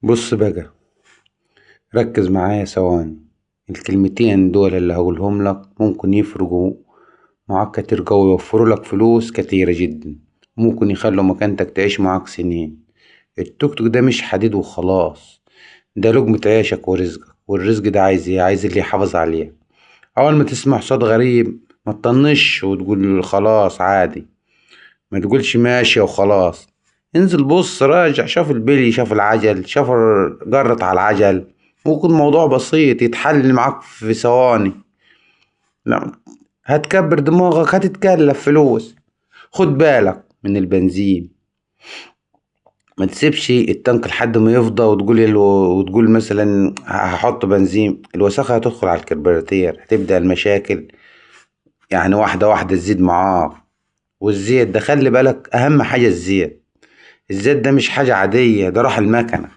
بص بقى، ركز معايا ثواني. الكلمتين دول اللي هقولهم لك ممكن يفرقوا معاك كتير قوي، ويوفروا لك فلوس كتيرة جدا، ممكن يخلوا مكانتك تعيش معاك سنين. التوك توك ده مش حديد وخلاص، ده لقمة عيشك ورزقك، والرزق ده عايز ايه؟ عايز اللي يحافظ عليه. اول ما تسمع صوت غريب ما تطنش وتقول خلاص عادي، ما تقولش ماشي وخلاص. انزل بص، راجع، شاف البلي، شاف العجل، شاف جرت على العجل. ممكن موضوع بسيط يتحل معاك في ثواني. لا هتكبر دماغك، هتتكلف فلوس. خد بالك من البنزين، ما تسيبش التانك لحد ما يفضى وتقول مثلا هحط بنزين. الوساخة هتدخل على الكربراتير، هتبدأ المشاكل يعني واحدة واحدة تزيد معاك. والزيت ده خلي بالك، أهم حاجة الزيت. الزيت ده مش حاجة عادية، ده راح المكنة.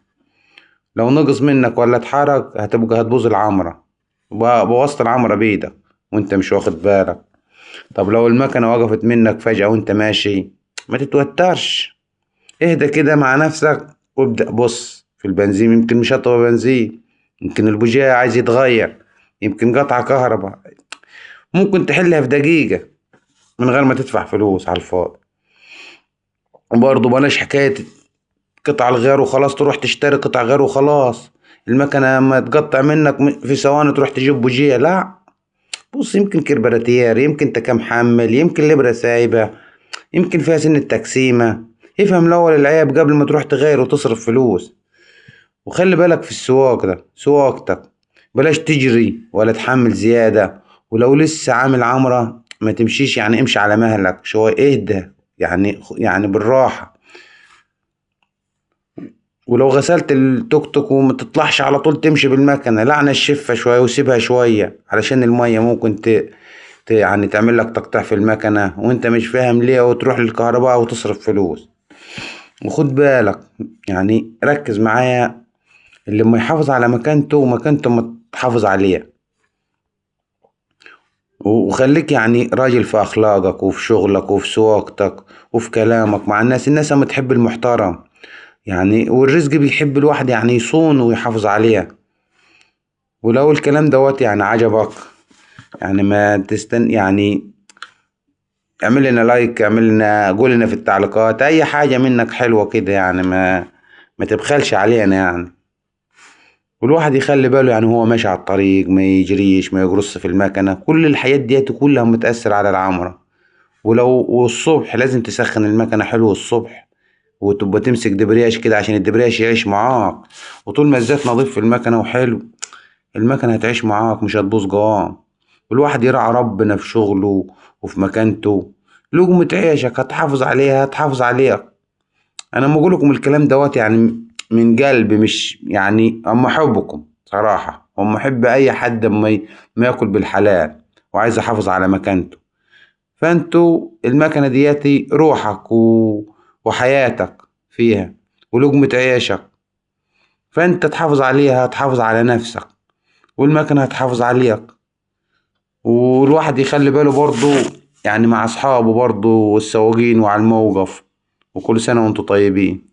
لو نقص منك ولا اتحرك هتبقى هتبوظ العمرة، بوظت العمرة بإيدك وانت مش واخد بالك. طب لو المكنة وقفت منك فجأة وانت ماشي، ما تتوترش، اهدى كده مع نفسك وابدأ بص في البنزين. يمكن مشطب بنزين، يمكن البوجيه عايز يتغير، يمكن قطع كهرباء. ممكن تحلها في دقيقة من غير ما تدفع فلوس على الفاضي. وبرضه بلاش حكاية قطع الغيار وخلاص، تروح تشتري قطع غيار وخلاص. المكنة ما تقطع منك في ثواني تروح تجيب بوجيه. لا بص، يمكن كربراتير، يمكن تكام حمل، يمكن لبرة سايبة، يمكن فيها سن التقسيمة. افهم الأول العيب قبل ما تروح تغير وتصرف فلوس. وخلي بالك في السواق ده، سواقتك بلاش تجري ولا تحمل زيادة. ولو لسه عامل عمرة ما تمشيش، يعني امشي على مهلك شوية، اهدى يعني بالراحة. ولو غسلت التوك توك وما تطلعش على طول تمشي بالمكنة، لا نشفها شوية وسيبها شوية، علشان المية ممكن يعني تعمل لك تقطيع في المكنة وانت مش فاهم ليه، وتروح للكهرباء وتصرف فلوس. وخد بالك يعني ركز معايا، اللي ما يحافظ على مكانته ومكانته ما تحافظ عليها. وخليك يعني راجل في أخلاقك وفي شغلك وفي سواقتك وفي كلامك مع الناس. الناس ما تحب المحترم يعني، والرزق بيحب الواحد يعني يصون ويحافظ عليها. ولو الكلام دوت يعني عجبك، يعني ما تستن، يعني اعمل لنا لايك، اعمل لنا، قول لنا في التعليقات اي حاجة منك حلوة كده، يعني ما تبخلش علينا يعني. والواحد يخلي باله يعني هو ماشي على الطريق، ما يجريش، ما يجرص في المكنة. كل الحاجات ديت كلها متأثر على العمرة. والصبح لازم تسخن المكنة حلو الصبح، وتبقى تمسك دبرياج كده عشان الدبرياج يعيش معاك. وطول ما الزيت نظيف في المكنة وحلو، المكنة هتعيش معاك مش هتبوظ جوام. والواحد يراعي ربنا في شغله وفي مكانته. لقمة عيشك هتحافظ عليها، هتحافظ عليك. انا ما اقول لكم الكلام دوت يعني من قلبي، مش يعني اما احبكم صراحة، اما احب اي حد اما ما ياكل بالحلال وعايز يحافظ على مكانته. فانتوا المكنة دياتي روحك وحياتك فيها ولقمة عيشك، فانت تحافظ عليها، تحافظ على نفسك، والمكنة هتحافظ عليك. والواحد يخلي باله برضو يعني مع اصحابه برضو والسواقين وعلى الموقف. وكل سنة وانتوا طيبين.